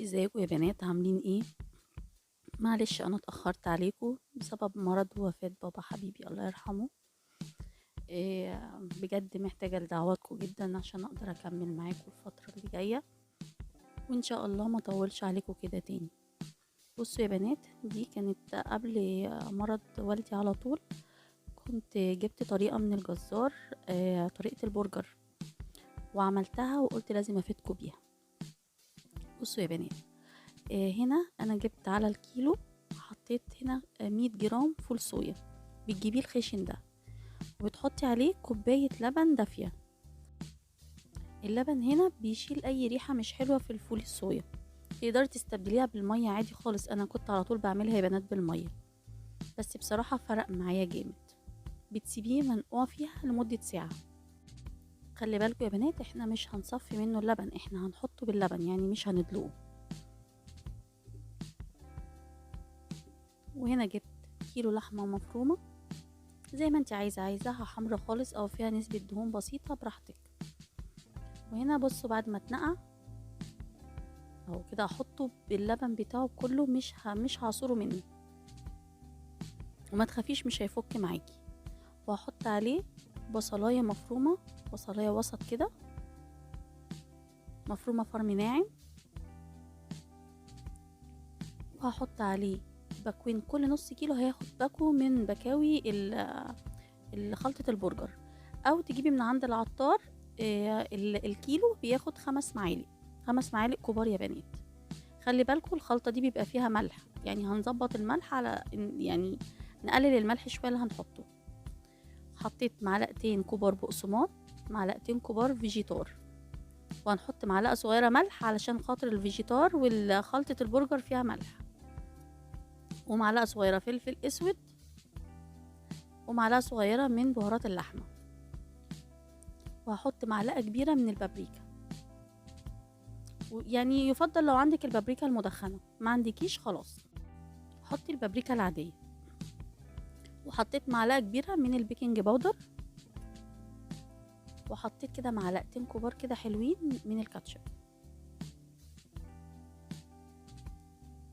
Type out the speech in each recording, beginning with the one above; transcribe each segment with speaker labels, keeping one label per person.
Speaker 1: ازيكم يا بنات، عاملين ايه؟ معلش انا اتاخرت عليكم بسبب مرض ووفاه بابا حبيبي الله يرحمه. إيه بجد محتاجه لدعواتكم جدا عشان اقدر اكمل معاكم الفترة اللي جاية، وان شاء الله ما اطولش عليكم كده تاني. بصوا يا بنات، دي كانت قبل مرض والدي على طول. كنت جبت طريقه من الجزار، طريقه البرجر، وعملتها وقلت لازم افيدكم بيها. بصوا يا بنات، هنا انا جبت على الكيلو، حطيت هنا 100 جرام فول صويا، بتجيبيه الخشن ده، وبتحطي عليه كوباية لبن دافيه. اللبن هنا بيشيل اي ريحه مش حلوة في الفول الصويا، تقدري تستبدليها بالمية عادي خالص. انا كنت على طول بعملها يا بنات بالمية، بس بصراحة فرق معايا جامد. بتسيبيه منقوع فيها لمدة ساعة. خلي بالكم يا بنات، احنا مش هنصفي منه اللبن، احنا هنحطه باللبن، يعني مش هندلقه. وهنا جبت كيلو لحمه مفرومه، زي ما انت عايزه، عايزاها حمرا خالص او فيها نسبه دهون بسيطة براحتك. وهنا بصوا بعد ما اتنقع اهو كده، احطه باللبن بتاعه كله، مش هعصره منه، وما تخافيش مش هيفك معاكي. وهحط عليه بصلايه مفرومه، بصلايه وسط كده مفرومه فرم ناعم. وهحط عليه باكوين، كل نص كيلو هياخد باكو من بكاوي خلطه البرجر، او تجيبي من عند العطار. الكيلو بياخد 5 معالق، 5 معالق كبار يا بنات. خلي بالكم الخلطة دي بيبقى فيها ملح، يعني هنظبط الملح على، يعني نقلل الملح شوية اللي هنحطه. حطيت معلقتين كبار بقسماط، معلقتين كبار فيجيتار، وهنحط معلقه صغيرة ملح علشان خاطر الفيجيتار والخلطه البرجر فيها ملح، ومعلقة صغيرة فلفل اسود، ومعلقة صغيرة من بهارات اللحمة، وهحط معلقه كبيرة من البابريكا. يعني يفضل لو عندك البابريكا المدخنه، ما عندكيش خلاص حطي البابريكا العادية. وحطيت معلقه كبيرة من ال baking powder، وحطيت كده معلقتين كبار كده حلوين من الكاتشب،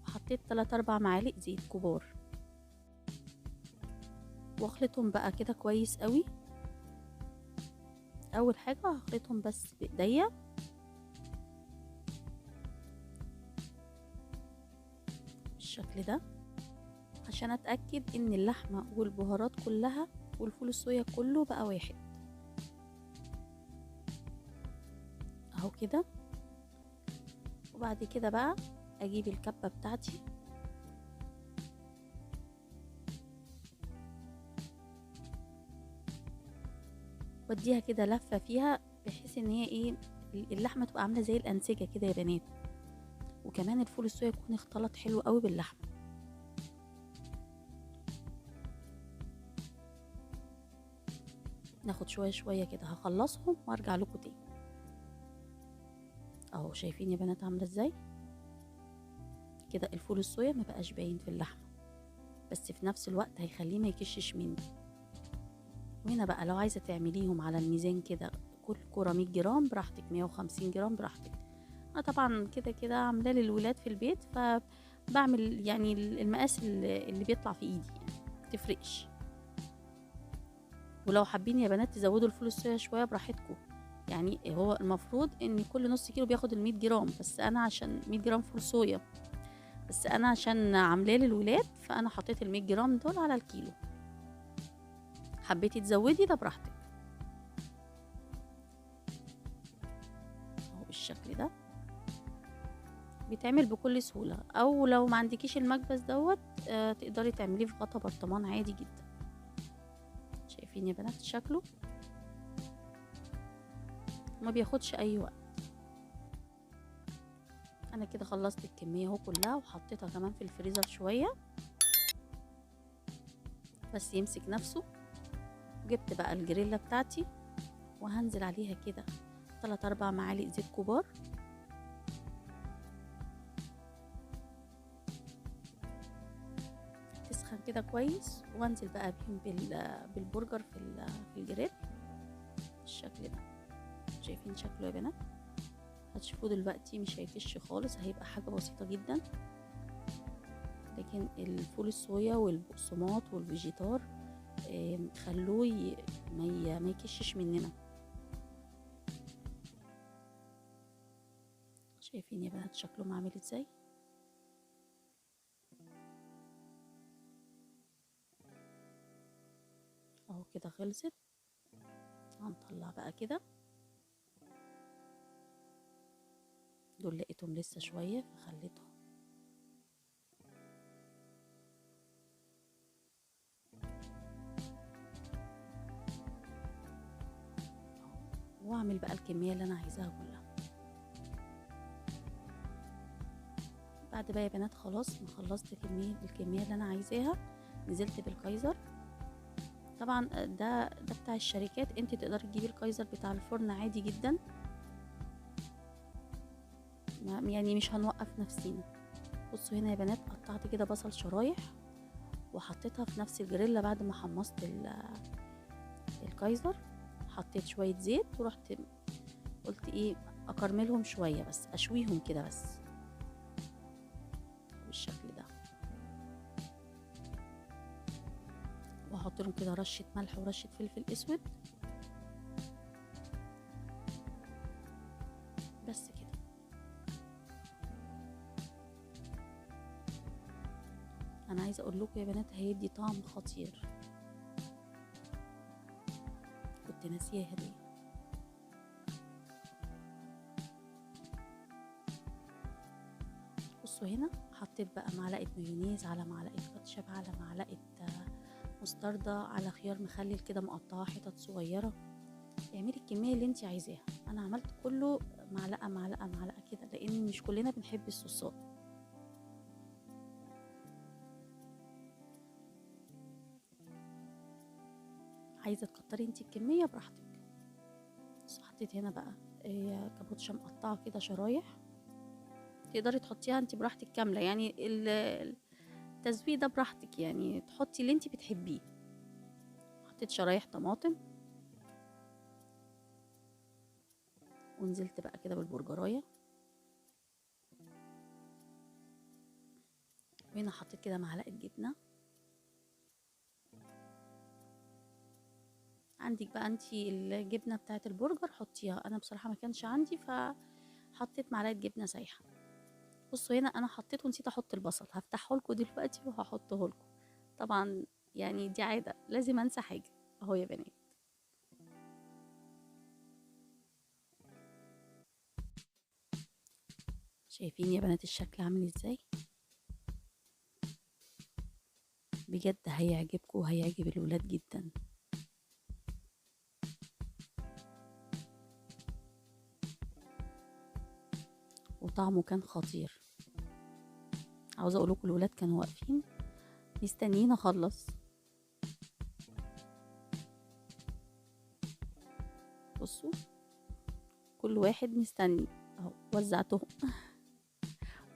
Speaker 1: وحطيت 3-4 معالق زيت كبار، واخلطهم بقى كده كويس قوي. اول حاجة هخلطهم بس بايديا، بالشكل ده، عشان اتاكد ان اللحمة والبهارات كلها والفول الصويا كله بقى واحد اهو كده. وبعد كده بقى اجيب الكبه بتاعتي، واديها كده لفه فيها، بحيث ان هي ايه، اللحمة تبقى عامله زي الانسجة كده يا بنات، وكمان الفول الصويا يكون اختلط حلو قوي باللحمه. ناخد شوية شوية كده، هخلصهم وارجع لكم تاني. اهو شايفين يا بنات عامله ازاي كده، الفول الصويا ما بقاش باين في اللحمة، بس في نفس الوقت هيخليه ما يكشش مني. وهنا بقى لو عايزه تعمليهم على الميزان كده، كل كرة 100 جرام براحتك، 150 جرام براحتك. انا طبعا كده كده عاملاه للولاد في البيت، فبعمل يعني المقاس اللي بيطلع في ايدي، يعني متفرقش. ولو حابين يا بنات تزودوا الفول الصويا شوية براحتكم، يعني هو المفروض ان كل نص كيلو بياخد ال 100 جرام، بس انا عشان 100 جرام فول صويا، بس انا عشان عاملاه للولاد فانا حطيت ال 100 جرام دول على الكيلو. حبيتي تزودي ده براحتك. اهو بالشكل ده بيتعمل بكل سهولة، او لو ما عندكيش المكبس دوت تقدري تعمليه في غطا برطمان عادي جدا. شايفين يا بنات شكله ما بياخدش اي وقت. انا كده خلصت الكمية اهو كلها، وحطيتها كمان في الفريزر شوية بس يمسك نفسه. جبت بقى الجريلا بتاعتي، وهنزل عليها كده 3-4 معالق زيت كبار، تسخن كده كويس، وانزل بقى بيهم بالبرجر في الجريل بالشكل ده. شايفين شكله يا بنات؟ هتشوفوه دلوقتي مش هيكش خالص، هيبقى حاجة بسيطة جدا. لكن الفول الصويا والبقسماط والفيجيتار خلوه ما يكشش مننا. شايفين يا بنات شكلهم عامل ازاي؟ اهو كده خلصت. هنطلع بقى كده، دول لقيتهم لسه شوية فخليتهم. واعمل بقى الكمية اللي انا عايزاها كلها. بعد بقى يا بنات خلاص ما خلصت الكمية اللي انا عايزاها، نزلت بالكايزر. طبعا ده بتاع الشركات، انت تقدري تجيبي الكايزر بتاع الفرن عادي جدا، يعني مش هنوقف نفسينا. بصوا هنا يا بنات قطعت كده بصل شرايح وحطيتها في نفس الجريلا بعد ما حمصت الكايزر. حطيت شوية زيت ورحت قلت ايه اكرملهم شوية بس، اشويهم كده بس بالشكل ده، واحط لهم كده رشه ملح ورشه فلفل اسود بس كده. انا عايزه اقول لكم يا بنات هيدي طعم خطير، كنت ناسياها دي. بصوا هنا حطيت بقى معلقه مايونيز على معلقه كاتشب على معلقه مستردة على خيار مخلل كده مقطعه حتت صغيرة. اعملي الكمية اللي انت عايزاها، انا عملت كله معلقه معلقه معلقه كده لان مش كلنا بنحب الصوصات. عايزه تكتري انت الكمية براحتك. بس حطيت هنا بقى كابوتشا مقطعه كده شرايح، تقدري تحطيها انت براحتك كاملة، يعني التزويق ده براحتك، يعني تحطي اللي انت بتحبيه. حطيت شرايح طماطم ونزلت بقى كده بالبرجرايه. وهنا حطيت كده معلقه جبنه. عندك بقى انتي الجبنة بتاعه البرجر حطيها، انا بصراحة ما كانش عندي فحطيت معلقه جبنه سايحه. بصوا هنا انا حطيت ونسيت احط البصل، هفتحه لكم دلوقتي وهحطه لكم. طبعا يعني دي عادة لازم انسى حاجة اهو يا بنات. شايفين يا بنات الشكل عامل ازاي؟ بجد هيعجبكم وهيعجب الولاد جدا. وطعمه كان خطير. عاوزه اقول لكم الولاد كانوا واقفين مستنيين اخلص. بصوا كل واحد مستني اهو، وزعتهم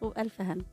Speaker 1: وبألف هنا.